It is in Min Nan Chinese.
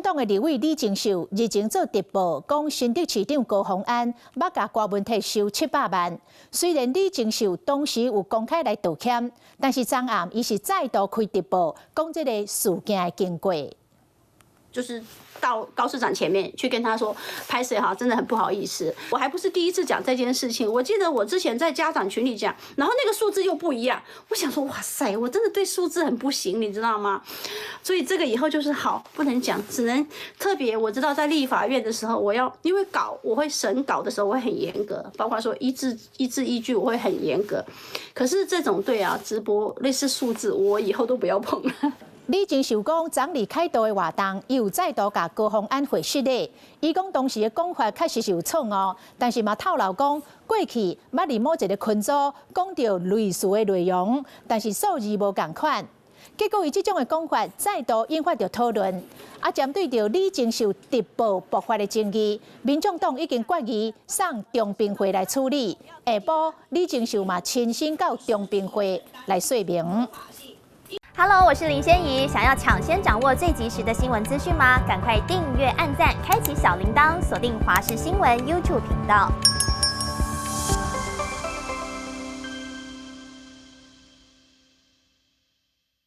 眾黨的立委李正秀日前做直播，講新竹市長高虹安欲共柯文哲收700萬。雖然李正秀當時有公開來道歉，但是昨暗伊是再度開直播，講這个事件的經過。就是到高市長前面去跟他說，歹勢哈，真的很不好意思，我還不是第一次講這件事情。我記得我之前在家長群裡講，然後那個數字又不一樣。我想說，哇塞，我真的對數字很不行，你知道嗎？所以這個以後就是好不能講，只能特別我知道在立法院的時候，我要因為稿我會審稿的時候我會很嚴格，包括說一字一字一句我會很嚴格。可是這種對啊，直播類似數字，我以後都不要碰了。李正秀講，昨日凱道的活動，伊有再度共高虹安回失禮。伊講當時的講法確實是有錯誤，但是嘛透露講，過去捌佇某一个群組講著類似的內容，但是數字無仝款。結果伊這種的講法再度引發著討論。啊，針對著李正秀直播爆發的爭議，民眾黨已經決議送中評會來處理。下晡李正秀嘛親身到中評會來說明。 Hello，我是林仙怡。想要搶先掌握最及時的新聞資訊嗎？趕快訂閱、按讚、開啟小鈴鐺，鎖定華視新聞 YouTube 頻道。